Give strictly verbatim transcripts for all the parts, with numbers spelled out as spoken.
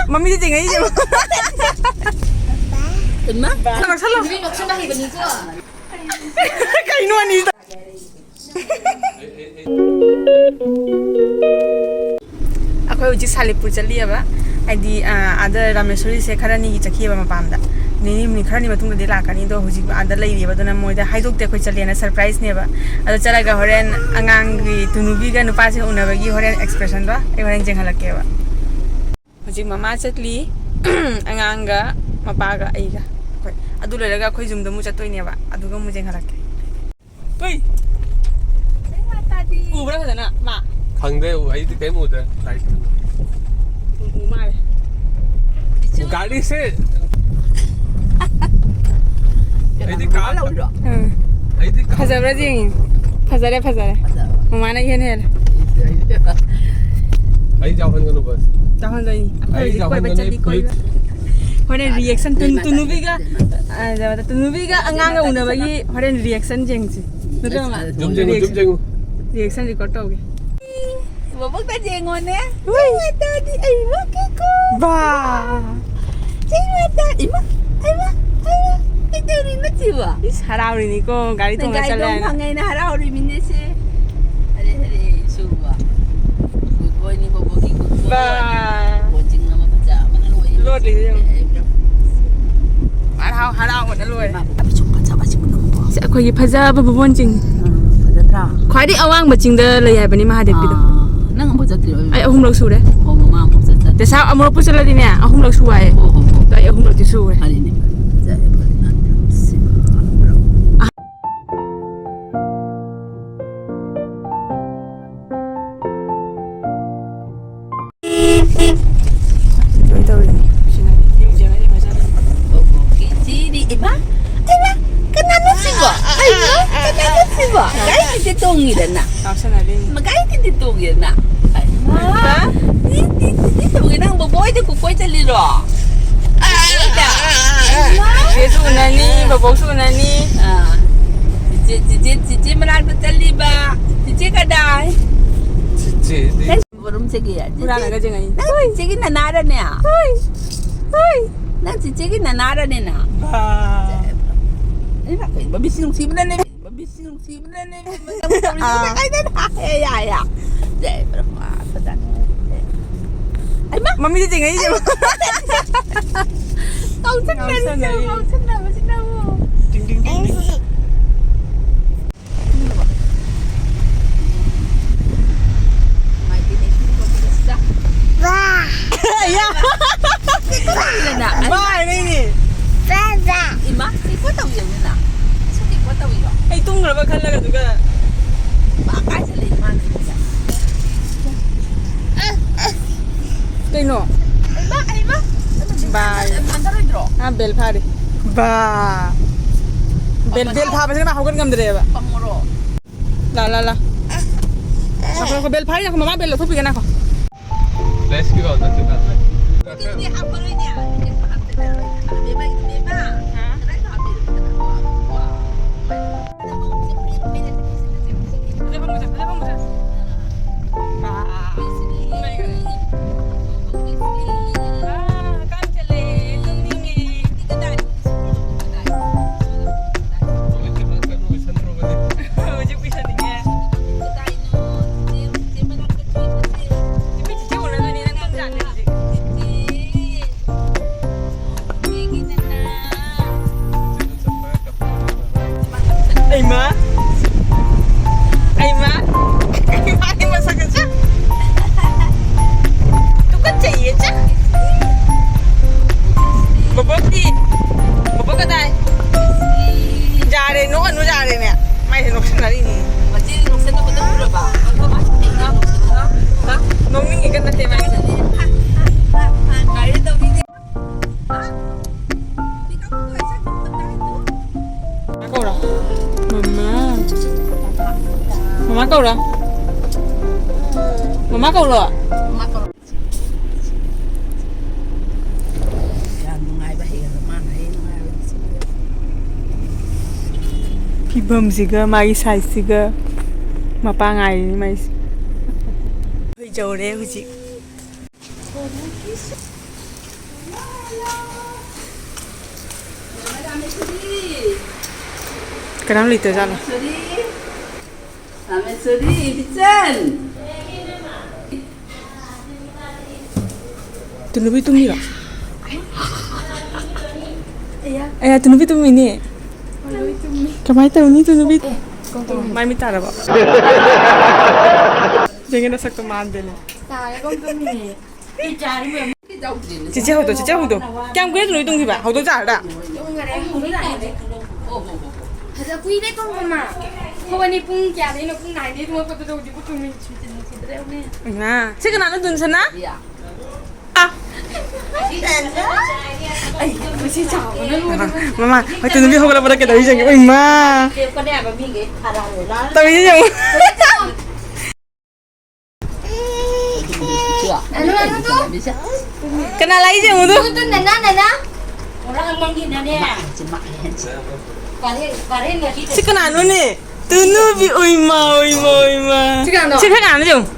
ꯃꯃꯤꯗꯤ ꯆꯤꯡꯉꯛꯏꯁꯦ꯫ ꯏꯃꯥ꯫ ꯂꯧꯁꯜꯂꯣ꯫ ꯅꯨꯄꯤ ꯂꯧꯁꯟꯕ ꯍꯩꯕꯅꯤꯀꯣ꯫ ꯀꯩꯅꯣ ꯑꯅꯤꯗ꯫ ꯑꯩꯈꯣꯏ ꯍꯧꯖꯤꯛ ꯁꯥꯂꯤꯄꯨꯔ ꯆꯠꯂꯤꯑꯕ꯫ ꯍꯥꯏꯗꯤ, ꯑ, ꯑꯥꯗ ꯔꯥꯃꯦꯁꯣꯔꯤꯁꯦ ꯈꯔꯅꯤꯒꯤ ꯆꯠꯈꯤꯑꯕ ꯃꯄꯥꯟꯗ꯫ ꯅꯤꯅꯤ ꯍꯨꯝꯅꯤ ꯈꯔꯅꯤ ꯃꯇꯨꯡꯗꯗꯤ ꯂꯥꯛꯀꯅꯤ꯫ ꯑꯗꯣ ꯍꯧꯖꯤꯛ ꯑꯥꯗ ꯂꯩꯔꯤꯑꯕ꯫ ꯑꯗꯨꯅ ꯃꯣꯏꯗ ꯍꯥꯏꯗꯣꯛꯇꯦ ꯑꯩꯈꯣꯏ ꯆꯠꯂꯦꯅ꯫ ꯁꯔꯄ꯭ꯔꯥꯏꯖꯅꯦꯕ꯫ ꯑꯗꯣ ꯆꯠꯂꯒ ꯍꯣꯔꯦꯟ ꯑꯉꯥꯡꯒꯤ, ꯇꯨꯅꯨꯕꯤꯒ ꯅꯨꯄꯥꯁꯤꯒ ꯎꯅꯕꯒꯤ ꯍꯣꯔꯦꯟ ꯑꯦꯛꯁꯄ꯭ꯔꯦꯁꯟꯗꯣ ꯑꯩ ꯍꯣꯔꯦꯟ ꯌꯦꯡꯍꯜꯂꯛꯀꯦꯕ꯫ ꯍꯧꯖꯤꯛ ꯃꯃꯥ ꯆꯠꯂꯤ꯫ ꯑꯉꯥꯡꯒ ꯃꯄꯥꯒ ꯑꯩꯒ꯫ ꯑꯩꯈꯣꯏ ꯑꯗꯨ ꯂꯣꯏꯔꯒ ꯑꯩꯈꯣꯏ ꯌꯨꯝꯗ ꯑꯃꯨꯛ ꯆꯠꯇꯣꯏꯅꯦꯕ꯫ ꯑꯗꯨꯒ ꯑꯃꯨꯛ ꯌꯦꯡꯍꯜꯂꯛꯀꯦ꯫ ꯍꯣꯏ꯫ ꯎꯕ꯭ꯔꯥ ꯐꯖꯅ, ꯃꯥ? ꯈꯪꯗꯦ, ꯑꯩꯗꯤ ꯀꯩꯝ ꯎꯗꯦ꯫ ꯎ, ꯎ ꯃꯥꯜꯂꯦ꯫ ꯒꯥꯔꯤꯁꯦ꯫ ꯑꯩꯗꯤ ꯀꯥ-, ꯎꯝ꯫ ꯑꯩꯗꯤ ꯀꯥ-, ꯐꯖꯕ꯭ꯔꯥ ꯌꯦꯡꯉꯤ꯫ ꯐꯖꯔꯦ, ꯐꯖꯔꯦ꯫ ꯐꯖꯕ꯫ ꯃꯃꯥꯅ ꯏꯍꯦꯟ ꯍꯦꯜꯂꯦ꯫ ꯑꯩ ꯌꯥꯎꯍꯟꯒꯅꯨ ꯕꯁ꯫ ꯌꯥꯎꯍꯟꯗꯣꯏꯅꯤ꯫ ꯑꯩꯈꯣꯏ ꯑꯩ ꯍꯧꯖꯤꯛ ꯀꯣꯏꯕ ꯌꯥꯎꯍꯟꯒꯅꯤ, ꯆꯠꯂꯤ, ꯀꯣꯏꯕ꯫ ꯍꯣꯔꯦꯟ ꯔꯤꯌꯦꯛꯁꯟ ꯇꯨ-, ꯇꯨꯅꯨꯕꯤꯒ, ꯑ, ꯇꯨꯅꯨꯕꯤꯒ ꯑꯉꯥꯡꯒ ꯎꯅꯕꯒꯤ ꯍꯣꯔꯦꯟ ꯔꯤꯌꯦꯛꯁꯟ ꯌꯦꯡꯁꯤ꯫ ꯅꯠꯇ꯭ꯔꯣ, ꯃꯥ? ꯖꯨꯝ ꯌꯦꯡꯉꯨ, ꯖꯨꯝ ꯌꯦꯡꯉꯨ꯫ ꯔꯤꯌꯦꯛꯁꯟ ꯔꯦꯀꯣꯔꯗ ꯇꯧꯒꯦ꯫ ꯕꯣꯕꯣꯛꯇ ꯌꯦꯡꯉꯣꯅꯦ꯫ ꯎꯏ꯫ ꯏꯃꯥ ꯇꯥꯗꯤ, ꯑꯩ ꯋꯥꯀꯦꯀꯣ꯫ ꯕꯥ꯫ ꯏꯃꯥ ꯇꯥꯗꯤ, ꯏꯃꯥ, ꯏꯃꯥ, ꯏꯃꯥ꯫ ꯀꯩꯗꯧꯔꯤꯅꯣ ꯁꯤꯕꯣ? ꯏꯁ, ꯍꯔꯥꯎꯔꯤꯅꯤꯀꯣ, ꯒꯥꯔꯤ ꯅꯪ ꯇꯣꯡꯉ ꯒꯥꯔꯤ ꯆꯠꯂꯦ ꯇꯣꯡ ꯍꯥꯏꯅ꯫ ꯐꯪꯉꯦꯅ ꯍꯔꯥꯎꯔꯤꯃꯤꯅꯦ ꯁꯦ꯫ ꯑꯔꯦ, ꯑꯔꯦ, ꯁꯨꯕ꯫ Good boy ꯅꯤ ꯕꯣꯕꯣꯛꯀꯤ good boy꯫ ꯕꯥ꯫ ꯕꯣꯟꯆꯤꯡ ꯑꯃ ꯐꯖꯕꯅ ꯂꯣꯏꯔꯦ꯫ ꯂꯣꯠꯂꯤꯁꯦ ꯌꯦꯡꯉꯨ꯫ ꯍꯔꯥꯎ ꯍꯔꯥꯎꯕꯅ ꯂꯣꯏꯔꯦ꯫ ꯏꯃꯥ, ꯕꯣꯕꯣꯛ ꯁꯨꯝ ꯐꯖꯕ ꯁꯤꯕꯨ ꯅꯪꯕꯣ꯫ ꯁꯤ ꯑꯩꯈꯣꯏꯒꯤ ꯐꯖꯕ ꯕꯣꯕꯣꯟ ꯆꯤꯡ꯫ ꯎꯝ, ꯐꯖꯗ꯭ꯔꯥ? ꯈ꯭ꯋꯥꯏꯗꯒꯤ ꯑꯋꯥꯡꯕ ꯆꯤꯡꯗ ꯂꯩ ꯍꯥꯏꯕꯅꯤ ꯃꯍꯥꯗꯦꯕꯀꯤꯗꯣ꯫ ꯑꯥ, ꯅꯪ ꯑꯃꯨꯛ ꯆꯠꯇ꯭ꯔꯤꯕ? ꯑꯩ ꯑꯍꯨꯝꯂꯛ ꯁꯨꯔꯦ꯫ ꯑꯣ, ꯃꯃꯥ ꯑꯃꯨꯛ ꯆꯠ-, ꯆꯠ-, ꯗꯦꯁꯥ ꯑꯃꯨꯔꯛꯄꯨ ꯆꯠꯂꯗꯤꯅꯦ, ꯑꯍꯨꯝꯂꯛ ꯁꯨ ꯍꯥꯏꯌꯦ꯫ ꯑꯣ, ꯍꯣ, ꯍꯣ꯫ ꯑꯗꯣ ꯑꯩ ꯑꯍꯨꯝꯂꯛꯇꯤ ꯁꯨꯔꯦ꯫ ꯐꯔꯦꯅꯦ, ꯐꯔꯦ꯫ ꯆꯠꯂꯦ, ꯐꯔꯦ, ꯅꯪ ꯁꯤꯕ꯫ ꯂꯣꯏ ꯇꯧꯔꯤꯅꯤ꯫ ꯁꯤꯅꯗꯤ ꯏꯔꯨꯖꯔꯅꯤ ꯐꯖꯅ꯫ ꯕꯣꯕꯣꯛꯀꯤ ꯆꯤꯔꯤ, ꯏꯃꯥ, ꯏꯃꯥ, ꯀꯅꯥꯅꯣ ꯁꯤꯕꯣ? ꯏꯃꯥ, ꯀꯅꯥꯅꯣ ꯁꯤꯕꯣ? ꯒꯥꯔꯤꯁꯤꯗ ꯇꯣꯡꯉꯤꯔꯅ? ꯉꯥꯎꯁꯟꯅꯔꯤꯅꯤ꯫ ꯃ-, ꯒꯥꯔꯤꯁꯤꯗ ꯇꯣꯡꯉꯤꯔꯅ? ꯏꯃꯥ, ꯇꯤ, ꯇꯤ, ꯇꯤ, ꯇꯤ ꯇꯣꯡꯉꯤ꯫ ꯅꯪ ꯕꯣꯕꯣꯏꯗ ꯀꯨꯀꯣꯏ ꯆꯠꯂꯤꯔꯣ? ꯕꯣꯕꯣꯏꯗ? ꯏꯃꯥ. ꯆꯦꯁꯨ ꯎꯅꯅꯤ, ꯕꯣꯕꯣꯛꯁꯨ ꯎꯅꯅꯤ꯫ ꯑꯥ. ꯆꯤꯆꯦ, ꯆꯤꯆꯦ, ꯆꯤꯆꯦ ꯃꯅꯥꯛꯇ ꯆꯠꯂꯤꯕ꯫ ꯆꯤꯆꯦ ꯀꯗꯥꯏ? ꯆꯤꯆꯦꯗꯤ ꯆꯦꯒꯤ, ꯍꯨꯔꯥꯜꯂꯒ ꯆꯦꯒꯤ, ꯆꯦꯡꯉꯛꯏ꯫ ꯅꯪ ꯆꯦꯒꯤ ꯅꯅꯥꯔꯅꯦ? ꯍꯣꯏ, ꯍꯣꯏ꯫ ꯅꯪ ꯆꯦꯒꯤ ꯅꯅꯥꯔꯅꯦ ꯅꯪ? ꯕꯥ꯫ ꯏꯃꯥ, ꯀꯩꯅꯣ, ꯃꯃꯤꯠꯁꯤ ꯅꯨꯡꯁꯤꯕꯅꯅꯦ, ꯃꯃꯤꯠꯁꯤ ꯅꯨꯡꯁꯤꯕꯅꯅꯦ, ꯏꯃꯥ, ꯅꯪ ꯇꯧꯔꯤꯗꯣ ꯑꯥ꯫ ꯀꯥꯏꯗꯅꯣ? ꯑꯦ, ꯌꯥ, ꯌꯥ꯫ ꯖꯦ, ꯕ꯭ꯔꯍꯃ, ꯁꯗꯥꯅꯟꯗ꯫ ꯑꯩꯃꯥ꯫ ꯃꯃꯤꯠꯁꯤ ꯆꯤꯡꯉꯛꯏꯁꯦ꯫ ꯉꯥꯎꯁꯟꯅꯔꯤꯁꯦ, ꯉꯥꯎꯁꯟꯅꯔꯤ꯫ ꯉꯥꯎꯁꯟꯅꯕꯁꯤꯅꯕꯨ꯫ ꯇꯤꯡ, ꯇꯤꯡ, ꯇꯤꯡ, ꯇꯤꯡ꯫ ꯕꯥ꯫ ꯕꯥ ꯍꯥꯏꯔꯛꯏꯅꯦ꯫ ꯕꯥ, ꯕꯥ꯫ ꯏꯃꯥ, ꯁꯤ ꯄꯣꯠ ꯇꯧꯕꯤꯌꯣ, ꯅꯪ꯫ ꯁꯤ ꯄꯣꯠ ꯇꯧꯕꯤꯌꯣ꯫ ꯑꯩ ꯇꯨꯝꯈ꯭ꯔꯕ ꯈꯜꯂꯒ ꯑꯗꯨꯒ꯫ ꯃꯥ ꯀꯥꯏ ꯆꯠꯂꯤ, ꯃꯥꯅ ꯁꯤꯗ? ꯀꯩꯅꯣ? ꯍꯩꯃꯥ, ꯍꯩꯃꯥ꯫ ꯕꯥꯏ꯫ ꯍꯟꯊꯔꯣꯏꯗ꯭ꯔꯣ? ꯑꯥ, ꯕꯦꯜ ꯐꯥꯔꯤ꯫ ꯕꯥ꯫ ꯕꯦꯜ, ꯕꯦꯜ ꯐꯥꯕꯁꯤꯅ ꯃꯥ ꯍꯧꯒꯠ ꯉꯝꯗ꯭ꯔꯦꯕ꯫ ꯄꯝꯃꯣꯔꯣ? ꯂꯥ, ꯂꯥ, ꯂꯥ꯫ ꯉꯥꯏꯈꯣ, ꯉꯥꯏꯈꯣ, ꯕꯦꯜ ꯐꯥꯔꯤ, ꯉꯥꯏꯈꯣ, ꯃꯃꯥ ꯕꯦꯜ ꯂꯧꯊꯣꯛꯄꯤꯒꯦ, ꯉꯥꯏꯈꯣ꯫ ꯂꯦꯁꯀꯤ ꯀꯥꯎꯟꯇꯔ ꯆꯠꯂ꯫ ꯑꯗꯨꯗꯤ ꯍꯥꯞꯄꯔꯣꯏꯅꯦ꯫ ꯕꯦꯕꯥ, ꯕꯦꯕꯥ꯫ ꯍꯥ? ꯀꯗꯥꯏꯗ ꯍꯥꯞꯄꯤꯅꯣ? ꯑꯩꯃ꯫ ꯑꯩꯃ꯫ ꯑꯩꯃ, ꯑꯩ ꯃꯁꯛꯁꯦ ꯆꯦ꯫ ꯇꯨꯀꯠꯆꯩꯌꯦ ꯆꯦ꯫ ꯕꯣꯕꯣꯛꯇꯤ? ꯕꯣꯕꯣꯛ ꯀꯗꯥꯏ? ꯌꯥꯔꯦ, ꯅꯣꯛꯑꯅꯨ ꯌꯥꯔꯦꯅꯦ꯫ ꯃꯥꯏꯁꯦ ꯅꯣꯛꯁꯟꯅꯔꯤꯅꯤ꯫ ꯃꯆꯦ ꯅꯣꯛꯁꯟꯅꯕꯗꯣ ꯎꯔꯕ? ꯑꯩ ꯉꯥ ꯅꯣꯛꯁꯟꯅꯕ꯫ ꯍꯥ? ꯅꯣꯛꯅꯤꯡꯉꯤꯒ ꯅꯠꯇꯦ ꯃꯥꯏꯁꯦ꯫ ꯀꯥꯏꯗ ꯇꯧꯅꯤꯡꯗꯦ꯫ ꯃꯃꯥ ꯀꯧꯔꯣ꯫ ꯃꯃꯥ꯫ ꯃꯃꯥ ꯀꯧꯔꯣ꯫ ꯃꯃꯥ ꯀꯧꯔꯣ꯫ ꯌꯥꯝ ꯅꯨꯡꯉꯥꯏꯕ ꯍꯦꯜꯂꯦ ꯃꯥꯅ ꯍꯦꯟꯅ ꯅꯨꯡꯉꯥꯏꯕ꯫ ꯐꯤꯕꯝꯁꯤꯒ ꯃꯥꯒꯤ ꯁꯥꯏꯖꯁꯤꯒ ꯃꯄꯥ ꯉꯥꯏꯔꯤꯅꯤ ꯃꯥꯏꯁꯦ꯫ ꯑꯩꯈꯣꯏ ꯌꯧꯔꯦ ꯍꯧꯖꯤꯛ꯫ ꯀꯅꯥꯝ ꯂꯩꯇꯖꯥꯠꯂꯣ? ꯔꯥꯃꯦꯁꯣꯔꯤ, ꯏꯆꯟ꯫ ꯇꯨ ꯅꯨꯄꯤ ꯇꯨꯝꯃꯤꯔꯣ? ꯑꯌꯥ, ꯇꯨ ꯅꯨꯄꯤ ꯇꯨꯝꯃꯤꯅꯦ꯫ ꯀꯃꯥꯏꯅ ꯇꯧꯅꯤ ꯇꯨ ꯅꯨꯄꯤ? ꯃꯥꯏ ꯃꯤꯠ ꯇꯥꯔꯕꯣ? ꯌꯦꯡꯉꯦ ꯅꯁꯛꯇꯣ ꯃꯥꯟꯗꯦꯅꯦ꯫ ꯆꯤꯆꯦ ꯍꯧꯗꯣ, ꯆꯤꯆꯦ ꯍꯧꯗꯣ꯫ ꯀꯌꯥꯝ ꯀꯨꯏꯔꯦ ꯅꯣꯏ ꯇꯨꯝꯈꯤꯕ? ꯍꯧꯗꯣꯡ ꯆꯥꯔꯗ? ꯐꯖ ꯀꯨꯏꯔꯦꯀꯣ ꯃꯃꯥ꯫ ꯑꯩꯈꯣꯏꯅꯤ ꯄꯨꯡ ꯀꯌꯥꯗꯩꯅꯣ? ꯄꯨꯡ ꯅꯥꯏꯟꯗꯩ ꯊꯣꯛꯂꯛꯄꯗꯨꯗ ꯍꯧꯖꯤꯛꯄꯨ ꯇꯨꯝꯃꯤ꯫ ꯏꯃꯥ, ꯁꯤ ꯀꯅꯥꯅꯣ ꯇꯨꯟꯁꯅꯥ? ꯑꯥ꯫ ꯑꯩ ꯃꯁꯤ ꯆꯥꯎꯕꯅ ꯂꯣꯏꯔꯦ꯫ ꯃꯃꯥ, ꯍꯣꯏ, ꯇꯨ ꯅꯨꯄꯤ ꯍꯧꯒꯠꯂꯛꯄꯗ ꯀꯩꯗꯧꯔꯤ ꯌꯦꯡꯒꯦ? ꯏꯃꯥ꯫ ꯇꯧꯔꯤꯁꯦ ꯌꯦꯡꯉꯨ꯫ ꯑꯅꯨ, ꯑꯅꯨ, ꯇꯨ꯫ ꯀꯅꯥ ꯂꯥꯛꯏ ꯌꯦꯡꯉꯨꯗꯨ? ꯇꯨ, ꯇꯨ, ꯅꯅꯥ, ꯅꯅꯥ꯫ ꯁꯤ ꯀꯅꯥꯅꯣꯅꯦ? ꯇꯨꯅꯨꯕꯤ, ꯎꯏꯃ, ꯎꯏꯃ, ꯎꯏꯃ꯫ ꯁꯤ ꯀꯅꯥꯅꯣ? ꯁꯤ ꯀꯅꯥꯅꯣ ꯌꯦꯡꯉꯨ꯫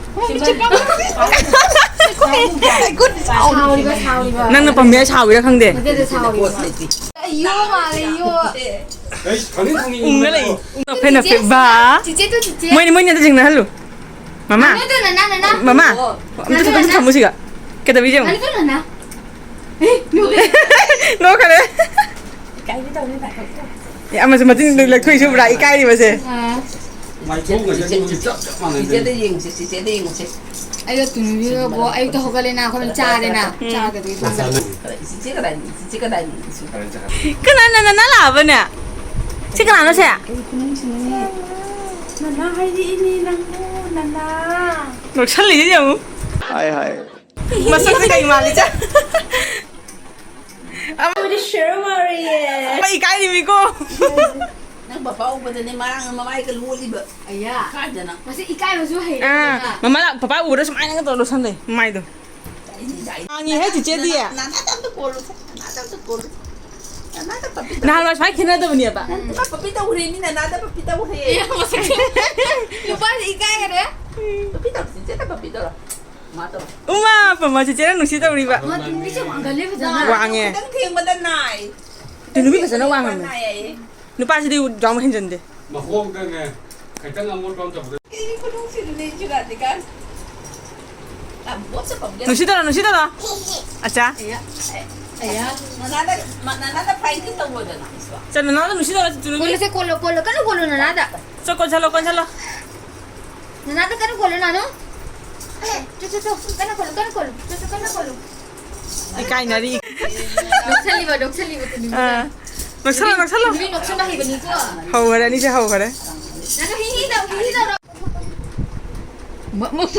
ꯁꯥꯎꯔꯤꯕ, ꯁꯥꯎꯔꯤꯕ꯫ ꯅꯪꯅ ꯄꯥꯝꯕꯤꯔ ꯁꯥꯎꯔꯤꯔ ꯈꯪꯗꯦ꯫ ꯅꯠꯇꯦ, ꯁꯥꯎꯔꯤꯕ꯫ ꯑꯩ ꯌꯣ ꯃꯥꯜꯂꯦ, ꯌꯣ꯫ ꯎꯪꯉ ꯂꯩ꯫ ꯅꯣꯛꯐꯦꯠ ꯅꯣꯛꯐꯦꯠ ꯕꯥ꯫ ꯆꯤꯆꯦ ꯇꯨ, ꯆꯤꯆꯦ꯫ ꯃꯣꯏꯅꯤ, ꯃꯣꯏꯅꯤ ꯑꯝꯇ ꯆꯤꯡꯅꯍꯜꯂꯨ꯫ ꯃꯃꯥ꯫ ꯑꯅꯨꯗꯨ ꯅꯅꯥ, ꯅꯅꯥ꯫ ꯃꯃꯥ꯫ ꯑꯣ꯫ ꯑꯝꯇ, ꯑꯝꯇ ꯊꯝꯃꯨ ꯁꯤꯒ꯫ ꯀꯩꯗꯧꯔꯤ ꯌꯦꯡꯉꯨ꯫ ꯑꯅꯨꯗꯨ ꯅꯅꯥ꯫ ꯑꯦ, ꯅꯣꯛꯑꯦ꯫ ꯅꯣꯛꯈꯔꯦ꯫ ꯏꯀꯥꯏꯕꯤ ꯇꯧꯅꯤ ꯇꯥꯊꯣꯛꯇꯣ꯫ ꯑꯦ, ꯑꯃꯁꯨ ꯃꯆꯤꯟ ꯂꯦꯛꯊꯣꯛꯏꯁꯨ ꯄꯨꯔꯥ ꯏꯀꯥꯏꯔꯤꯕꯁꯦ꯫ ꯑꯥ꯫ ꯃꯥꯏꯊꯣꯡꯒꯁꯦ ꯆꯤꯆꯦ, ꯑꯗꯨꯒꯤ ꯆꯤꯆꯦ, ꯆꯞ ꯆꯞ ꯃꯥꯟꯅꯩ꯫ ꯆꯤꯆꯦꯗ ꯌꯦꯡꯁꯦ, ꯆꯤꯆꯦꯗ ꯌꯦꯡꯁꯦ꯫ ꯑꯩꯒ ꯇꯨꯅꯨꯕꯤꯒꯕꯨ ꯑꯌꯨꯛꯇ ꯍꯧꯒꯠꯂꯦꯅ, ꯑꯩꯈꯣꯏꯅ ꯆꯥꯔꯦꯅ꯫ ꯎꯝ꯫ ꯆꯥꯔꯒꯗꯤ ꯆꯤꯆꯦ ꯀꯗꯥꯏꯅꯤ? ꯆꯤꯆꯦ ꯀꯗꯥꯏꯅꯤ? ꯀꯅꯥꯅ ꯅꯅꯥ ꯂꯥꯛꯑꯕꯅꯦ? ꯁꯤ ꯀꯅꯥꯅꯣ ꯁꯦ? ꯀꯩ ꯈꯨꯅꯨꯡꯁꯤꯅꯣꯅꯦ? ꯅꯅꯥ ꯍꯥꯏꯔꯛꯏꯅꯦ ꯅꯪꯕꯨ, ꯅꯅꯥ꯫ ꯅꯣꯛꯁꯜꯂꯤꯁꯦ ꯌꯦꯡꯉꯨ꯫ ꯍꯥꯏ, ꯍꯥꯏ꯫ ꯃꯁꯛꯁꯦ ꯀꯩ ꯃꯥꯜꯂꯤ ꯆꯦ? ꯑꯃꯗꯤ ꯁꯦꯔ ꯃꯥꯔꯤꯌꯦ꯫ ꯑꯩ ꯏꯀꯥꯏꯔꯤꯃꯤꯀꯣ꯫ ꯅꯪ ꯄꯄꯥ ꯎꯕꯗꯅꯦ ꯃꯔꯥꯡ ꯃꯃꯥꯏꯒ ꯂꯣꯜꯂꯤꯕ꯫ ꯑꯌꯥ꯫ ꯏꯀꯥꯏꯗꯅ꯫ ꯃꯁꯤ ꯏꯀꯥꯏꯕꯁꯨ ꯍꯩꯔꯦ ꯑꯥ, ꯐꯖꯅ꯫ ꯃꯃꯥ ꯄꯄꯥ ꯎꯕꯗ ꯁꯨꯃꯥꯏꯅꯒ ꯇꯧꯔ ꯂꯣꯠꯁꯟꯗꯣꯏ ꯃꯃꯥꯏꯗꯣ꯫ ꯉꯥꯡꯉꯤꯍꯦ ꯆꯤꯆꯦꯗꯤ꯫ ꯅꯅꯥꯗ ꯑꯝꯇ ꯀꯣꯜꯂꯨꯁꯦ, ꯅꯅꯥꯗ ꯑꯝꯇ ꯀꯣꯜꯂꯨꯁꯦ꯫ ꯅꯅꯥꯗ ꯄꯞꯄꯤ ꯇꯧ-, ꯅꯍꯥꯟꯋꯥꯏ ꯁꯨꯃꯥꯏꯅ ꯈꯦꯠꯅꯗꯕꯅꯦꯕ꯫ ꯅꯅꯥꯗ ꯄꯞꯄꯤ ꯇꯧꯈ꯭ꯔꯦ, ꯃꯤ ꯅꯅꯥꯗ ꯄꯞꯄꯤ ꯇꯧꯈ꯭ꯔꯦ꯫ ꯑꯦ, ꯃꯁꯛꯁꯦ꯫ ꯅꯨꯄꯥꯁꯦ ꯏꯀꯥꯏꯈꯔꯦ꯫ ꯄꯄꯤ ꯇꯧꯔꯣ, ꯆꯤꯆꯦꯗ ꯄꯄꯤ ꯇꯧꯔꯣ꯫ ꯃꯥ ꯇꯧꯔꯣ꯫ ꯎꯃꯥ, ꯄꯃ ꯆꯤꯆꯦꯅ ꯅꯨꯡꯁꯤ ꯇꯧꯔꯤꯕ꯫ ꯃꯥ ꯅꯨꯄꯤꯁꯦ ꯋꯥꯡꯒꯜꯂꯦ ꯐꯖꯅ꯫ ꯋꯥꯡꯉꯦ꯫ ꯈꯤꯇꯪ ꯊꯦꯡꯕꯗ ꯅꯥꯏ꯫ ꯑꯗꯨ ꯅꯨꯄꯤ ꯐꯖꯅ ꯋꯥꯡꯉꯝꯃꯦ꯫ ꯅꯥꯏ ꯍꯥꯏꯌꯦ꯫ ꯅꯨꯄꯥꯁꯤꯗꯤ ꯌꯥꯝ ꯍꯦꯟꯖꯟꯗꯦ꯫ ꯃꯈꯣꯡꯗꯅꯦ, ꯈꯤꯇꯪ ꯑꯃꯣꯠꯄ ꯑꯃ ꯇꯧꯕꯗ꯫ ꯑꯩ ꯈꯨꯅꯨꯡꯁꯤꯗꯨꯅꯦ ꯖꯨꯔꯥꯗꯤꯀꯥꯟ꯫ ꯅꯨꯡꯁꯤ ꯇꯧꯔꯣ, ꯅꯨꯡꯁꯤ ꯇꯧꯔꯣ꯫ ꯑꯆꯥ꯫ ꯑꯌꯥ, ꯑꯌꯥ꯫ ꯅꯅꯥꯗ, ꯅꯅꯥꯗ ꯐ꯭ꯔꯥꯏꯗꯤ ꯇꯧꯔꯣꯗꯅ꯫ ꯆꯠ, ꯅꯅꯥꯗ ꯅꯨꯡꯁꯤ ꯇꯧꯔꯣ, ꯆꯠ, ꯅꯨꯡꯁꯤ꯫ ꯀꯣꯜꯂꯁꯦ, ꯀꯣꯜꯂꯣ, ꯀꯣꯜꯂꯣ, ꯀꯟꯅ ꯀꯣꯜꯂꯣ ꯅꯅꯥꯗ꯫ ꯆꯠ, ꯀꯣꯟꯁꯜꯂꯣ, ꯀꯣꯟꯁꯜꯂꯣ꯫ ꯅꯅꯥꯗ ꯀꯟꯅ ꯀꯣꯜꯂꯣ, ꯅꯥꯅꯨ꯫ ꯆꯣ, ꯆꯣ, ꯆꯣ, ꯀꯟꯅ ꯀꯣꯜꯂꯣ, ꯀꯟꯅ ꯀꯣꯜꯂꯣ꯫ ꯆꯣ, ꯆꯣ, ꯀꯟꯅ ꯀꯣꯜꯂꯣ꯫ ꯏꯀꯥꯏꯅꯔꯤ꯫ ꯅꯣꯛꯁꯜꯂꯤꯕ, ꯅꯣꯛꯁꯜꯂꯤꯕ, ꯇꯨ ꯅꯨꯃꯤꯠ꯫ ꯑꯥ꯫ ꯅꯣꯛꯁꯜꯂꯣ, ꯅꯣꯛꯁꯜꯂꯣ꯫ ꯅꯨꯃꯤꯠ ꯅꯣꯛꯁꯟꯕ ꯍꯩꯕꯅꯤꯀꯣ꯫ ꯍꯧꯈꯔꯦ, ꯑꯅꯤꯁꯦ ꯍꯧꯈꯔꯦ꯫ ꯅꯪ ꯍꯤ ꯍꯤ ꯇꯧ, ꯍꯤ ꯍꯤ ꯇꯧꯔꯣ꯫ ꯃ-, ꯃ-,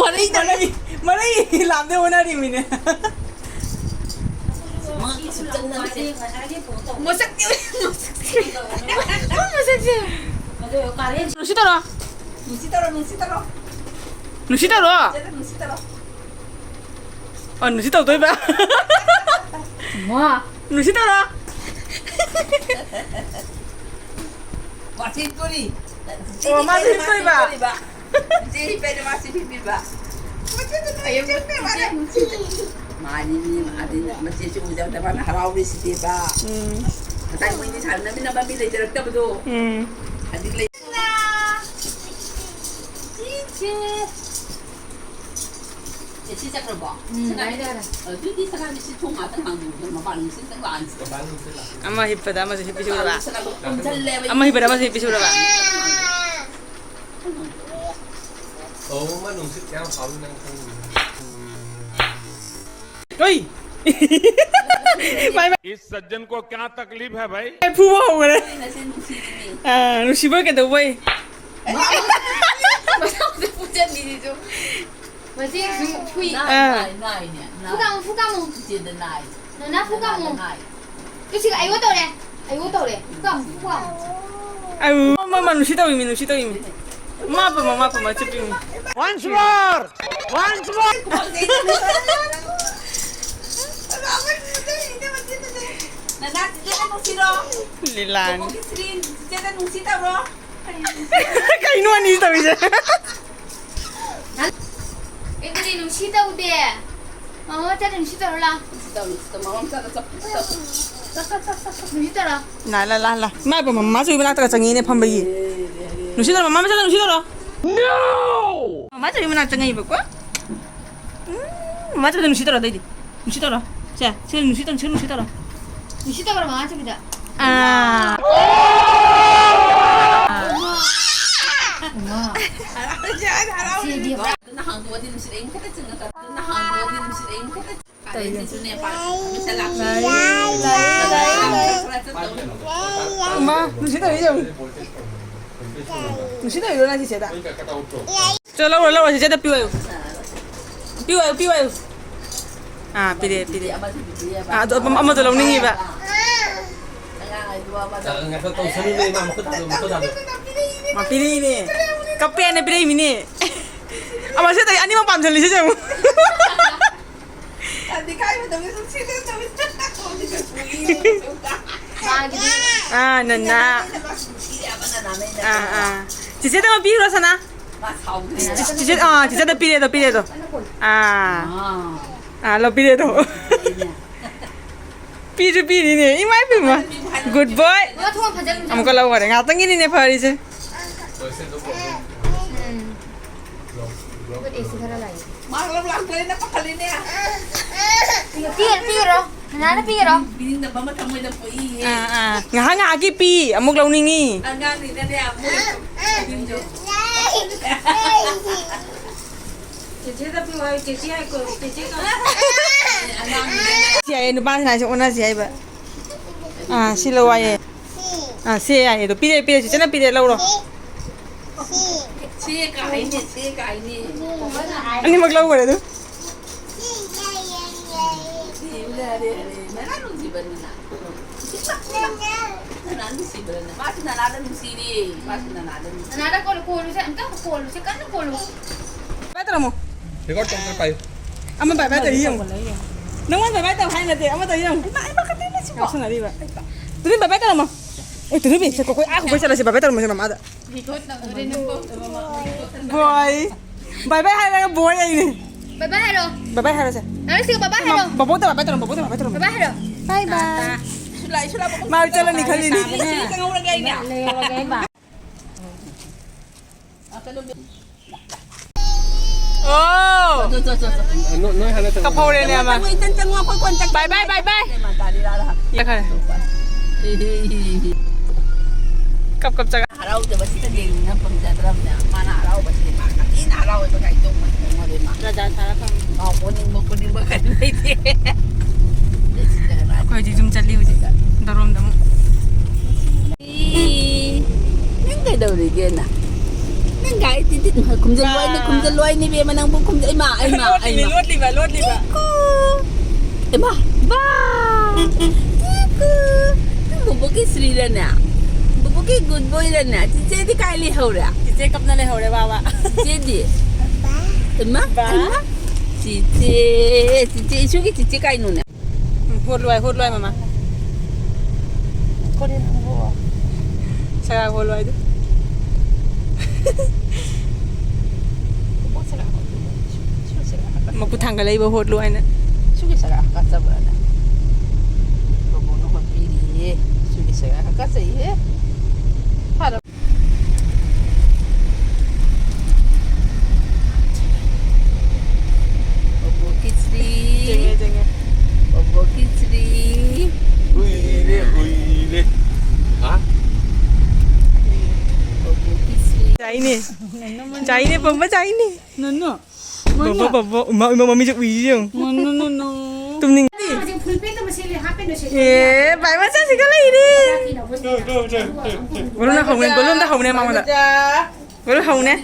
ꯃꯔꯩ ꯃꯔꯩ, ꯃꯔꯩ ꯂꯥꯝꯗ ꯍꯣꯠꯅꯔꯤꯃꯤꯅꯦ꯫ ꯃꯁꯛꯇꯤ, ꯃꯁꯛꯇꯤ꯫ ꯃꯁꯛꯁꯦ꯫ ꯅꯨꯡꯁꯤ ꯇꯧꯔꯣ꯫ ꯅꯨꯡꯁꯤ ꯇꯧꯔꯣ, ꯅꯨꯡꯁꯤ ꯇꯧꯔꯣ꯫ ꯅꯨꯡꯁꯤ ꯇꯧꯔꯣ꯫ ꯆꯦꯗ ꯅꯨꯡꯁꯤ ꯇꯧꯔꯣ꯫ ꯑꯣ, ꯅꯨꯡꯁꯤ ꯇꯧꯗꯣꯏꯕ꯫ ꯃꯥ꯫ ꯅꯨꯡꯁꯤ ꯇꯧꯔꯣ꯫ ꯃꯥꯁꯤ ꯍꯤꯞꯇꯣꯔꯤ꯫ ꯑꯣ, ꯃꯥꯁꯤ ꯍꯤꯞꯇꯣꯏꯕ꯫ ꯆꯦ ꯍꯤꯞꯄꯦꯅ ꯃꯥꯁꯤ ꯍꯤꯞꯄꯤꯕ꯫ ꯃꯥꯅꯤꯅꯦ, ꯃꯥꯗꯤ ꯃꯆꯦꯁꯨ ꯎꯖꯕꯗ ꯃꯥꯅ ꯍꯔꯥꯎꯔꯤꯁꯤꯗꯤꯕ꯫ ꯎꯝ꯫ ꯉꯁꯥꯏ ꯃꯣꯏꯅꯤ ꯁꯥꯟꯅꯃꯤꯟꯅꯕ ꯃꯤ ꯂꯩꯖꯔꯛꯇꯕꯗꯣ꯫ ꯎꯝ꯫ ꯍꯧꯖꯤꯛ ꯂꯩ꯫ ꯆꯦꯆꯦ꯫ ꯆꯦꯆꯦ ꯆꯠꯈ꯭ꯔꯕꯣ? ꯎꯝ, ꯁꯅꯥ-, ꯌꯥꯔꯦ, ꯌꯥꯔꯦ꯫ ꯑꯗꯨꯗꯤ ꯁꯅꯥꯕꯤꯁꯤ ꯊꯣꯡ ꯉꯥꯛꯇꯪ ꯍꯥꯡꯗꯣꯛꯑꯣ, ꯃꯄꯥꯟ ꯅꯨꯡꯁꯤꯠ ꯈꯤꯇꯪ ꯂꯥꯛꯍꯟꯁꯤ꯫ ꯑꯃ ꯍꯤꯞꯄꯗ ꯑꯃꯁꯨ ꯍꯤꯞꯄꯤꯁꯤ ꯎꯔꯕ? ꯁꯅꯥꯗꯣ ꯀꯣꯟꯁꯤꯜꯂꯦꯕ꯫ ꯑꯃ ꯍꯤꯞꯄꯗ ꯑꯃꯁꯨ ꯍꯤꯞꯄꯤꯁꯤ ꯎꯔꯕ? ꯑꯣ, ꯃꯥ ꯅꯨꯡꯁꯤꯠ ꯀꯌꯥꯝ ꯐꯥꯎꯏ ꯅꯪ ꯈꯪꯗꯦ꯫ ꯍꯣꯏ꯫ ꯃꯥꯏ, ꯃꯥꯏ꯫ इस सज्जन को क्या तकलीफ है भाई? ꯐꯨꯕ ꯍꯧꯈ꯭ꯔꯦ꯫ ꯅꯆꯤꯟ ꯅꯨꯡꯁꯤꯔꯤꯅꯤ꯫ ꯑꯥ, ꯅꯨꯡꯁꯤꯕ ꯀꯩꯗꯧꯕꯩ? ꯃꯁꯥꯗ ꯐꯨꯖꯜꯂꯤꯁꯤꯁꯨ꯫ ꯃꯆꯦꯁꯨ ꯐꯨꯏ꯫ ꯅꯥꯏ, ꯑꯥ꯫ ꯅꯥꯏ, ꯅꯥꯏꯅꯦ, ꯅꯥꯏ꯫ ꯐꯨ ꯀꯥꯃꯨ, ꯐꯨ ꯀꯥꯃꯨ꯫ ꯏꯆꯦꯗ ꯅꯥꯏ꯫ ꯅꯅꯥ ꯐꯨ ꯀꯥꯃꯨ꯫ ꯅꯥꯏ꯫ ꯇꯨ ꯁꯤꯒ ꯑꯩꯉꯣꯟ ꯇꯧꯔꯦ꯫ ꯑꯩꯉꯣꯟ ꯇꯧꯔꯦ꯫ ꯐꯨ ꯀꯥꯃꯨ, ꯐꯨ ꯀꯥꯃꯨ꯫ ꯑꯧ, ꯃꯥ, ꯃꯥ, ꯃꯥ, ꯅꯨꯡꯁꯤ ꯇꯧꯏꯃꯤ, ꯅꯨꯡꯁꯤ ꯇꯧꯏꯃꯤ꯫ ꯃꯥ ꯄꯝꯃ, ꯃꯥ ꯄꯝꯃ ꯆꯠꯄꯤꯃꯤ꯫ Once more! Once more! ꯅꯅꯥ ꯆꯤꯆꯦꯗ ꯅꯨꯡꯁꯤꯔꯣ꯫ ꯂꯤꯂꯥꯅꯤ꯫ ꯅꯕꯣꯛꯀꯤ ꯁꯤꯔꯤ ꯆꯤꯆꯦꯗ ꯅꯨꯡꯁꯤ ꯇꯧꯔꯣ꯫ ꯀꯩꯅꯣ ꯑꯅꯤ ꯇꯧꯔꯤꯁꯦ? ꯅꯨꯡꯁꯤ ꯇꯧꯗꯦ꯫ ꯃꯃꯥ ꯃꯆꯥꯗ ꯅꯨꯡꯁꯤ ꯇꯧꯔꯣ ꯂꯥꯎ꯫ ꯅꯨꯡꯁꯤ ꯇꯧꯔꯣ꯫ ꯂꯥ, ꯂꯥ, ꯂꯥ꯫ ꯏꯃꯥ ꯏꯕꯦꯝꯃ, ꯃꯃꯥ ꯆꯧꯕꯤ ꯃꯅꯥꯛꯇꯒ ꯆꯪꯉꯛꯏꯅꯦ ꯐꯝꯕꯒꯤ꯫ ꯅꯨꯡꯁꯤ ꯇꯧꯔꯣ, ꯃꯃꯥ ꯃꯆꯥꯗ ꯅꯨꯡꯁꯤ ꯇꯧꯔꯣ꯫ ꯃꯃꯥ ꯆꯧꯕꯤ ꯃꯅꯥꯛ ꯆꯪꯉꯛꯏꯕꯀꯣ꯫ ꯎꯝ, ꯃꯃꯥ ꯆꯧꯕꯤꯗ ꯅꯨꯡꯁꯤ ꯇꯧꯔꯣ, ꯑꯗꯩꯗꯤ꯫ ꯅꯨꯡꯁꯤ ꯇꯧꯔꯣ꯫ ꯁꯦ, ꯁꯤ ꯅꯨꯡꯁꯤ ꯇꯧ-, ꯁꯤ ꯅꯨꯡꯁꯤ ꯇꯧꯔꯣ꯫ ꯅꯨꯡꯁꯤ ꯇꯧꯔꯣ, ꯃꯃꯥ ꯆꯧꯕꯤꯗ꯫ ꯑꯥ꯫ ꯎꯃꯥ꯫ ꯎꯃꯥ꯫ ꯁꯤꯗꯤ ꯅꯍꯥꯟꯗꯨꯒꯗꯤ ꯅꯨꯡꯁꯤꯠ ꯑꯏꯪ ꯈꯤꯇ ꯆꯪꯉꯛꯀ-, ꯅꯍꯥꯟꯗꯨꯒꯗꯤ ꯅꯨꯡꯁꯤꯠ ꯑꯏꯪ ꯈꯤꯇ ꯆꯪꯉꯛꯀ-, ꯀꯥꯂꯦꯟꯁꯤꯁꯨꯅꯦ, ꯄꯥꯛ ꯍꯟꯗꯛ ꯂꯥꯛꯇ꯭ꯔꯤ꯫ ꯂꯥꯛꯑꯦ, ꯂꯥꯛꯑꯦ, ꯂꯥꯛꯑꯦ꯫ ꯈꯔ ꯆꯠꯇꯧ꯫ ꯎꯃꯥ, ꯅꯨꯡꯁꯤꯠ ꯇꯧꯔꯤ ꯌꯦꯡꯉꯨ꯫ ꯅꯨꯡꯁꯤꯠ ꯇꯧꯔꯤꯔꯣ ꯅꯪ ꯆꯤꯆꯦꯗ? ꯆꯣ, ꯂꯧꯔꯣ, ꯂꯧꯔꯣ, ꯆꯤꯆꯦꯗ ꯄꯤꯌꯨ ꯍꯥꯏꯌꯨ꯫ ꯄꯤꯌꯨ ꯍꯥꯏꯌꯨ, ꯄꯤꯌꯨ ꯍꯥꯏꯌꯨ꯫ ꯑꯥ, ꯄꯤꯔꯛꯑꯦ, ꯄꯤꯔꯛꯑꯦ꯫ ꯑꯥ, ꯑꯗꯣ ꯑꯃ-, ꯑꯃꯗꯣ ꯂꯧꯅꯤꯡꯉꯤꯕ꯫ ꯉꯥꯏꯈꯣ, ꯇꯧꯁꯅꯨꯅꯦ, ꯃꯥ ꯃꯈꯨꯠ, ꯃꯈꯨꯠ ꯍꯥꯝꯃꯦ꯫ ꯃꯥ ꯄꯤꯔꯛꯏꯅꯦ꯫ ꯀꯞꯄꯦꯅ ꯄꯤꯔꯛꯏꯃꯤꯅꯦ꯫ ꯑꯃ ꯁꯤꯗ ꯑꯅꯤꯃꯛ ꯄꯥꯝꯁꯤꯜꯂꯤꯁꯤꯁꯦ ꯑꯃꯨꯛ꯫ ꯃꯥꯒꯤꯗꯤ ꯑꯥ, ꯅꯅꯥ꯫ ꯑꯥ, ꯑꯥ꯫ ꯆꯤꯆꯦꯗ ꯑꯃ ꯄꯤꯈ꯭ꯔꯣ, ꯁꯅꯥ꯫ ꯆꯤ-, ꯆꯤꯆꯦ, ꯑꯥ, ꯆꯤꯆꯦꯗ ꯄꯤꯔꯦꯗꯣ, ꯄꯤꯔꯦꯗꯣ꯫ ꯑꯥ꯫ ꯑꯥ, ꯂꯧꯕꯤꯔꯦꯗꯣ꯫ ꯄꯤꯁꯨ ꯄꯤꯔꯤꯅꯦ꯫ ꯏꯃꯥ ꯏꯄꯦꯝꯃ꯫ Good boy꯫ ꯑꯃꯨꯛꯀ ꯂꯧꯈꯔꯦ꯫ ꯉꯥꯛꯇꯪꯒꯤꯅꯤꯅꯦ ꯐꯔꯤꯁꯦ꯫ ꯎꯝ꯫ ꯑꯦꯁꯤ ꯈꯔ ꯂꯥꯛꯑꯦ꯫ ꯃꯥ ꯂꯧ ꯂꯥꯛꯇꯣꯔꯦꯅ ꯄꯥꯈꯠꯂꯤꯅꯦ꯫ ꯄꯤꯔꯣ, ꯄꯤꯔꯣ꯫ ꯅꯅꯥꯅ ꯄꯤꯔꯣ꯫ ꯄꯤꯅꯤꯡꯗꯕ ꯑꯃ ꯊꯃꯣꯏꯗ ꯄꯣꯛꯏꯌꯦ꯫ ꯑꯥ, ꯑꯥ꯫ ꯉꯥꯏꯍꯥꯛ ꯉꯥꯏꯍꯥꯛꯀꯤ ꯄꯤ꯫ ꯑꯃꯨꯛ ꯂꯧꯅꯤꯡꯉꯤ꯫ ꯑꯉꯥꯡꯅꯤꯅꯅꯦ, ꯃꯣꯏ ꯆꯦꯆꯦꯗ ꯄꯤꯌꯨ ꯍꯥꯏꯌꯨ, ꯆꯦꯆꯦ ꯍꯥꯏꯀꯣ, ꯆꯦꯆꯦ ꯀꯧ꯫ ꯁꯤ ꯍꯥꯏꯌꯦ, ꯅꯨꯄꯥꯁꯤꯅ ꯍꯥꯏꯁꯦ ꯑꯣꯟꯅꯁꯤ ꯍꯥꯏꯕ꯫ ꯑꯥ, ꯁꯤ ꯂꯧ ꯍꯥꯏꯌꯦ꯫ ꯑꯥ, ꯁꯤ ꯌꯥꯏꯌꯦ꯫ ꯑꯗꯣ ꯄꯤꯔꯦ, ꯄꯤꯔꯦ꯫ ꯆꯦꯆꯦꯅ ꯄꯤꯔꯦ, ꯂꯧꯔꯣ꯫ ꯁꯤ ꯀꯥꯏꯅꯦ, ꯁꯤ ꯀꯥꯏꯅꯦ꯫ ꯑꯅꯤꯃꯛ ꯂꯧꯈ꯭ꯔꯦ ꯑꯗꯨ꯫ ꯁꯤ ꯌꯥꯔꯦ, ꯌꯥꯔꯦ꯫ ꯅꯅꯥ ꯅꯨꯡꯁꯤꯕꯅꯤꯅ꯫ ꯅꯅꯥ ꯅꯨꯡꯁꯤꯕꯅꯤꯅ꯫ ꯃꯥꯁꯨ ꯅꯅꯥꯗ ꯅꯨꯡꯁꯤꯔꯤ꯫ ꯃꯥꯁꯨ ꯅꯅꯥꯗ ꯅꯨꯡꯁꯤ꯫ ꯅꯅꯥꯗ ꯀꯣꯜꯂꯨ, ꯀꯣꯜꯂꯨꯁꯦ, ꯑꯝꯇ ꯀꯣꯜꯂꯨꯁꯦ, ꯀꯟꯅ ꯀꯣꯜꯂꯨ꯫ ꯕꯥꯏ ꯇꯧꯔꯝꯃꯣ꯫ Record ꯇꯧꯗꯅ ꯄꯥꯏꯌꯨ꯫ ꯑꯃ ꯕꯥꯏ ꯕꯥꯏ ꯇꯧꯔꯤ ꯌꯦꯡꯉꯨ꯫ ꯅꯪꯉꯣꯟꯗ ꯕꯥꯏ ꯕꯥꯏ ꯇꯧ ꯍꯥꯏ ꯅꯠꯇꯦ, ꯑꯃ ꯇꯧꯔꯤ ꯌꯦꯡꯉꯨ꯫ ꯏꯃꯥ, ꯏꯃꯥ, ꯀꯇꯤꯅ ꯁꯤꯕꯣ꯫ ꯉꯥꯎꯁꯟꯅꯔꯤꯕ꯫ ꯇꯨꯃꯤꯟ ꯕꯥꯏ ꯕꯥꯏ ꯇꯧꯔꯝꯃꯣ꯫ ꯑꯦ, ꯇꯨꯃꯤꯟ ꯕꯤ, ꯁꯦ, ꯀꯣꯏ, ꯑꯥ, ꯀꯣꯏ ꯆꯠꯂꯁꯤ, ꯕꯥꯏ ꯕꯥꯏ ꯇꯧꯔꯝꯃꯣꯁꯦ ꯃꯃꯥꯗ꯫ Record ꯇꯧꯗꯣꯔꯦ ꯅꯪꯕꯣ꯫ ꯕꯣꯏ꯫ ꯕꯥꯏ ꯕꯥꯏ ꯍꯥꯏꯔꯒ ꯕꯣꯏ ꯑꯩꯅꯦ꯫ ꯕꯥꯏ ꯕꯥꯏ ꯍꯥꯏꯔꯣ꯫ ꯕꯥꯏ ꯕꯥꯏ ꯍꯥꯏꯔꯣꯁꯦ꯫ ꯅꯪ ꯁꯤꯒ ꯕꯥꯏ ꯕꯥꯏ ꯍꯥꯏꯔꯣ꯫ ꯕꯣꯕꯣꯛꯇ ꯕꯥꯏ ꯕꯥꯏ ꯇꯧꯔꯝꯃꯣ, ꯕꯣꯕꯣꯛꯇ ꯕꯥꯏ ꯕꯥꯏ ꯇꯧꯔꯝꯃꯣ꯫ ꯕꯥꯏ ꯕꯥꯏ ꯍꯥꯏꯔꯣ꯫ ꯕꯥꯏ ꯕꯥꯏ꯫ ꯁꯨꯂꯥꯏ, ꯁꯨꯂꯥꯏ, ꯕꯣꯕꯣꯛ ꯃꯥ ꯆꯠꯂꯅꯤ ꯈꯜꯂꯤꯅꯤ꯫ ꯁꯤ ꯆꯪꯍꯧꯔꯒꯦ ꯑꯩꯅꯦ꯫ ꯑꯣ! ꯅꯣ-, ꯅꯣꯏ ꯍꯥꯟꯅ ꯆꯪꯉꯣ꯫ ꯀꯞꯍꯧꯔꯦꯅꯦ ꯑꯃ꯫ ꯆꯪꯉꯣ, ꯏꯆꯟ ꯆꯪꯉꯣ, ꯑꯩꯈꯣꯏ ꯀꯣꯟ ꯆꯪ-, bye bye, bye bye꯫ ꯏꯃꯥ ꯇꯥꯔꯤ ꯔꯥ ꯔꯥ꯫ ꯌꯥꯈꯔꯦ꯫ ꯀꯞ ꯀꯞ ꯆꯪꯉꯛ-, ꯍꯔꯥꯎꯖꯕꯁꯤꯗ ꯂꯦꯡꯗꯅ ꯐꯪꯖꯗ꯭ꯔꯕꯅꯦ꯫ ꯃꯥꯅ ꯍꯔꯥꯎꯕꯁꯤꯗꯤ ꯃꯥ ꯀꯥꯊꯤꯅ ꯍꯔꯥꯎꯋꯦꯕ ꯒꯥꯔꯤ ꯇꯣꯡꯕꯁꯤꯗ ꯑꯩꯉꯣꯟꯗ ꯏꯃꯥ꯫ ꯔꯥꯖꯥ ꯁꯥꯔ ꯐꯪꯉꯤ꯫ ꯃꯥ ꯑꯣꯅꯤꯡꯕ ꯈꯣꯠꯅꯤꯡꯕ ꯀꯔꯤꯝ ꯂꯩꯇꯦ꯫ ꯑꯩꯈꯣꯏ ꯍꯧꯖꯤꯛ ꯌꯨꯝ ꯆꯠꯂꯤ ꯍꯧꯖꯤꯛ꯫ ꯗꯣꯔꯣꯝꯗ ꯑꯃꯨꯛ꯫ ꯅꯪ ꯀꯩꯗꯧꯔꯤꯒꯦ ꯅꯪ? ꯅꯪ ꯒꯥꯔꯤ ꯇꯤꯠ ꯇꯤꯠ ꯈꯨꯝꯖꯤꯜꯂꯨ ꯍꯥꯏꯅꯤ, ꯈꯨꯝꯖꯤꯜꯂꯨ ꯍꯥꯏꯅꯤ ꯏꯕꯦꯝꯃ, ꯅꯪꯕꯨ ꯈꯨꯝꯖꯤꯜ-, ꯏꯃꯥ, ꯏꯃꯥ, ꯂꯣꯠꯂꯤꯕ, ꯏꯃꯥ꯫ ꯂꯣꯠꯂꯤꯕ, ꯂꯣꯠꯂꯤꯕ꯫ ꯀꯤꯀꯨ꯫ ꯏꯃꯥ, ꯕꯥ꯫ ꯀꯤꯀꯨ꯫ ꯅꯪ ꯕꯣꯕꯣꯛꯀꯤ ꯁ꯭ꯔꯤꯔꯅꯦ? ꯕꯣꯕꯣꯛꯀꯤ good boy ꯔꯅꯦ? ꯆꯤꯆꯦꯗꯤ ꯀꯥꯏ ꯂꯩꯍꯧꯔꯦ? ꯆꯤꯆꯦ ꯀꯞꯅ ꯂꯩꯍꯧꯔꯦ, ꯕꯥ, ꯕꯥ꯫ ꯆꯤꯆꯦꯗꯤ? ꯏꯃꯥ, ꯕꯥ꯫ ꯏꯃꯥ꯫ ꯆꯤꯆꯦ, ꯆꯤꯆꯦ, ꯏꯁꯨꯒꯤ ꯆꯤꯆꯦ ꯀꯥꯏꯅꯣꯅꯦ? ꯎꯝ, ꯍꯣꯠꯂꯨ ꯍꯥꯏ, ꯍꯣꯠꯂꯨ ꯍꯥꯏ, ꯃꯃꯥ꯫ ꯀꯔꯤꯅꯣ? ꯁꯔꯥ ꯍꯣꯠꯂꯨ ꯍꯥꯏꯗꯨ꯫ ꯃꯈꯨꯠ ꯊꯥꯡꯒꯠꯂꯛꯏꯕ ꯍꯣꯠꯂꯨ ꯍꯥꯏꯅ꯫ ꯁꯨꯒꯤ ꯁꯔꯥ ꯍꯥꯀꯠꯆꯕ꯭ꯔꯥꯅꯦ? ꯕꯕꯨꯅ ꯍꯣꯠꯄꯤꯔꯤꯌꯦ꯫ ꯁꯨꯒꯤ ꯁꯔꯥ ꯍꯥꯀꯠꯆꯩꯌꯦ꯫ ꯐꯔ- ꯕꯣꯕꯣꯛ ꯀꯤꯆ꯭ꯔꯤ꯫ ꯆꯦꯡꯉꯦ, ꯆꯦꯡꯉꯦ꯫ ꯕꯣꯕꯣꯛ ꯀꯤꯆ꯭ꯔꯤ꯫ ꯍꯨꯏꯔꯦ, ꯍꯨꯏꯔꯦ꯫ ꯍꯥ? ꯕꯣꯕꯣꯛ ꯀꯤꯆ꯭ꯔꯤ꯫ ꯆꯥꯏꯅꯦ꯫ ꯆꯥꯏꯅꯦ, ꯄꯝꯕ ꯆꯥꯏꯅꯦ꯫ ꯅꯨꯅꯨ꯫ ꯕꯣꯕꯣ, ꯕꯣꯕꯣ, ꯏꯃꯥ, ꯏꯃꯥ, ꯃꯃꯤꯠꯁꯦ ꯎꯏꯔꯦ ꯌꯦꯡꯉꯨ꯫ ꯅꯨꯅꯨ, ꯅꯨꯅꯨ꯫ ꯇꯨꯝꯅꯤꯡ-, ꯍꯧꯖꯤꯛ full pant ꯑꯃ ꯁꯦꯠꯂꯦ, half pant ꯑꯣꯏ ꯁꯦꯠꯂꯦ꯫ ꯑꯦ, ꯚꯥꯏ ꯃꯆꯥꯁꯤꯒ ꯂꯩꯔꯦ꯫ ꯒꯣꯂꯨꯅ ꯍꯧꯅꯦ, ꯒꯣꯂꯨ ꯑꯝꯇ ꯍꯧꯅꯦ ꯃꯉꯣꯟꯗ꯫ ꯒꯣꯂꯨ ꯍꯧꯅꯦ꯫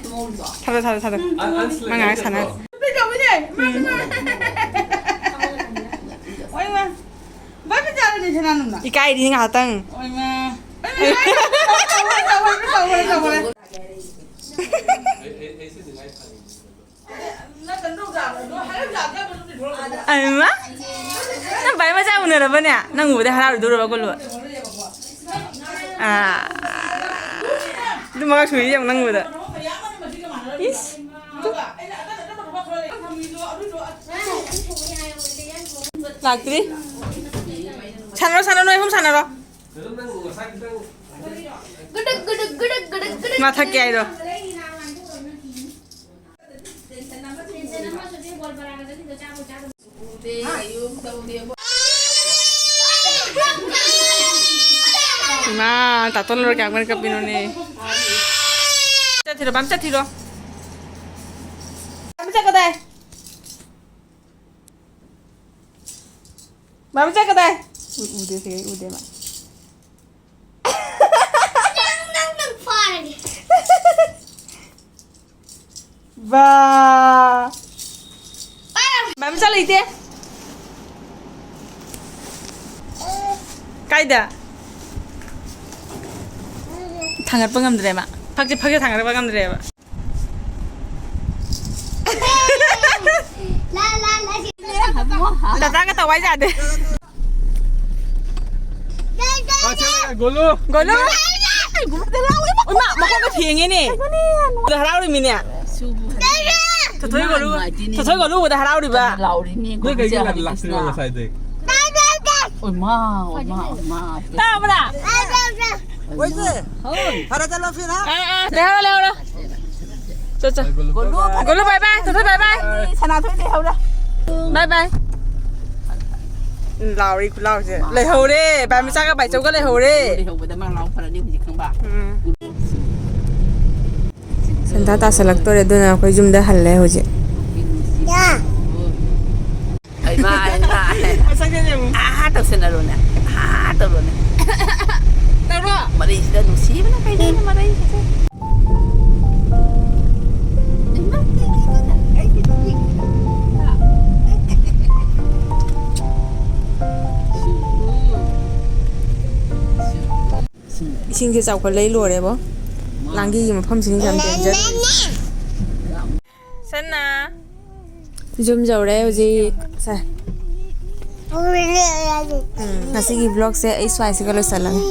ꯊꯥꯗꯣꯛ, ꯊꯥꯗꯣꯛ, ꯊꯥꯗꯣꯛ꯫ ꯃꯥ ꯉꯥꯏꯍꯥꯛ ꯁꯥꯟꯅ꯫ ꯏꯀꯥꯏꯗꯤ ꯉꯥꯏꯍꯥꯛꯇꯪ꯫ ꯑꯩꯃ! ꯅꯪ ꯚꯥꯏ ꯃꯆꯥ ꯎꯅꯔꯕꯅꯦ? ꯅꯪ ꯎꯕꯗ ꯍꯔꯥꯎꯔꯨꯗꯧꯔꯕ ꯀꯣꯜꯂꯨ? ꯑꯥ꯫ ꯑꯗꯨ ꯃꯉꯛ ꯁꯨꯔꯤ ꯌꯦꯡꯉꯨ ꯅꯪ ꯎꯕꯗ꯫ ꯏꯁ! ꯂꯥꯛꯇ꯭ꯔꯤ꯫ ꯁꯥꯟꯅꯔꯣ, ꯁꯥꯟꯅꯔꯣ, ꯅꯣꯏ ꯑꯍꯨꯝ ꯁꯥꯟꯅꯔꯣ꯫ ꯃꯥ ꯊꯛꯀꯦ ꯍꯥꯏꯔꯣ? ꯏꯃꯥ, ꯇꯥꯇꯣꯟ ꯂꯣꯏꯔ ꯀꯌꯥꯝ ꯀꯟꯅ ꯀꯞꯄꯤꯅꯣꯅꯦ? ꯆꯠꯊꯤꯔꯣ, ꯕꯥꯝ ꯆꯠꯊꯤꯔꯣ꯫ ꯕꯥꯝ ꯆꯠꯀꯗꯥꯏ? ꯕꯥꯝ ꯆꯠꯀꯗꯥꯏ? ꯎ-, ꯎꯗꯦ, ꯁꯤ ꯑꯩ ꯎꯗꯦ ꯃꯥ꯫ ꯅꯪ, ꯅꯪ, ꯅꯪ ꯐꯥꯔꯒꯦ꯫ ꯕꯥ꯫ ꯕꯥꯝ ꯆꯠ ꯂꯩꯇꯦ꯫ ꯀꯥꯏꯗ? ꯊꯥꯡꯒꯠꯄ ꯉꯝꯗ꯭ꯔꯦ ꯃꯥ꯫ ꯐꯛꯁꯦ, ꯐꯛꯁꯦ ꯊꯥꯡꯒꯠꯄ ꯉꯝꯗ꯭ꯔꯦꯕ꯫ ꯇꯥꯇꯥꯒ ꯇꯧ ꯍꯥꯏ ꯌꯥꯗꯦ꯫ ꯒꯣꯂꯨ꯫ ꯒꯣꯂꯨ꯫ ꯏꯃꯥ, ꯃꯈꯣꯡꯒ ꯊꯦꯡꯉꯦꯅꯦ꯫ ꯎꯗ ꯍꯔꯥꯎꯔꯤꯃꯤꯅꯦ꯫ ꯊꯣꯏꯊꯣꯏ ꯒꯣꯂꯨ꯫ ꯊꯣꯏꯊꯣꯏ ꯒꯣꯂꯨ ꯎꯕꯗ ꯍꯔꯥꯎꯔꯤꯕ꯫ ꯂꯥꯎꯔꯤꯅꯦ ꯅꯣꯏ ꯀꯩꯒꯤ ꯀ꯭ꯔꯤꯁꯅ꯫ ꯂꯥꯛꯇ꯭ꯔꯤꯅꯣ ꯉꯁꯥꯏꯗꯩ? ꯑꯣꯏ ꯃꯥ, ꯑꯣꯏ ꯃꯥ, ꯑꯣꯏ ꯃꯥ꯫ ꯇꯥꯕ꯭ꯔꯥ? ꯍꯣꯏ ꯏꯆꯦ꯫ ꯐꯔꯦ, ꯆꯠꯂꯣ, ꯐꯤꯔ꯫ ꯑꯥ, ꯑꯥ, ꯂꯩꯍꯧꯔꯣ, ꯂꯩꯍꯧꯔꯣ꯫ ꯆꯠ, ꯆꯠ꯫ ꯒꯣꯂꯨ, ꯒꯣꯂꯨ, bye bye, ꯊꯣꯏꯊꯣꯏ bye bye꯫ ꯁꯅꯥꯊꯣꯏ ꯂꯩꯍꯧꯔꯦ꯫ Bye bye꯫ ꯎꯝ, ꯂꯥꯎꯔꯤ ꯈꯨꯂꯥꯎꯁꯦ꯫ ꯂꯩꯍꯧꯔꯦ꯫ ꯕꯥꯏ ꯃꯆꯥꯒ ꯕꯥꯏꯆꯧꯒ ꯂꯩꯍꯧꯔꯦ꯫ ꯂꯩꯍꯧꯕꯗ ꯃꯥ ꯂꯥꯎ ꯐꯔꯅꯤ ꯍꯧꯖꯤꯛ ꯈꯪꯕ꯫ ꯎꯝ꯫ ꯁꯟꯗꯥ ꯇꯥꯁꯜꯂꯛꯇꯣꯔꯦ, ꯑꯗꯨꯅ ꯑꯩꯈꯣꯏ ꯌꯨꯝꯗ ꯍꯜꯂꯦ ꯍꯧꯖꯤꯛ꯫ ꯍꯩꯃꯥ, ꯍꯩꯃꯥ꯫ ꯃꯁꯛꯁꯦ ꯌꯦꯡꯉꯨ꯫ ꯑꯥ ꯇꯧꯁꯟꯅꯔꯣꯅꯦ꯫ ꯑꯥ ꯇꯧꯔꯣꯅꯦ꯫ ꯇꯧꯔꯣ꯫ ꯃꯔꯩꯁꯤꯗ ꯅꯨꯡꯁꯤꯕꯅ ꯀꯩꯅꯣꯅꯦ ꯃꯔꯩꯁꯤꯗ꯫ ꯍꯩꯃꯥ, ꯀꯩꯅꯣ? ꯏꯁꯤꯡꯁꯦ ꯆꯥꯎꯈꯠꯂꯛꯏ ꯂꯣꯏꯔꯦꯕꯣ꯫ ꯂꯥꯡꯒꯤꯒꯤ ꯃꯐꯝꯁꯤꯡꯁꯦ ꯌꯥꯝ danger꯫ ꯁꯟꯅ꯫ ꯌꯨꯝ ꯌꯧꯔꯦ ꯍꯧꯖꯤꯛ꯫ ꯁꯦ꯫ ꯎꯝ, ꯉꯁꯤꯒꯤ vlogꯁꯦ ꯑꯩ ꯁ꯭ꯋꯥꯏꯁꯤꯒ ꯂꯣꯏꯁꯤꯜꯂꯒꯦ꯫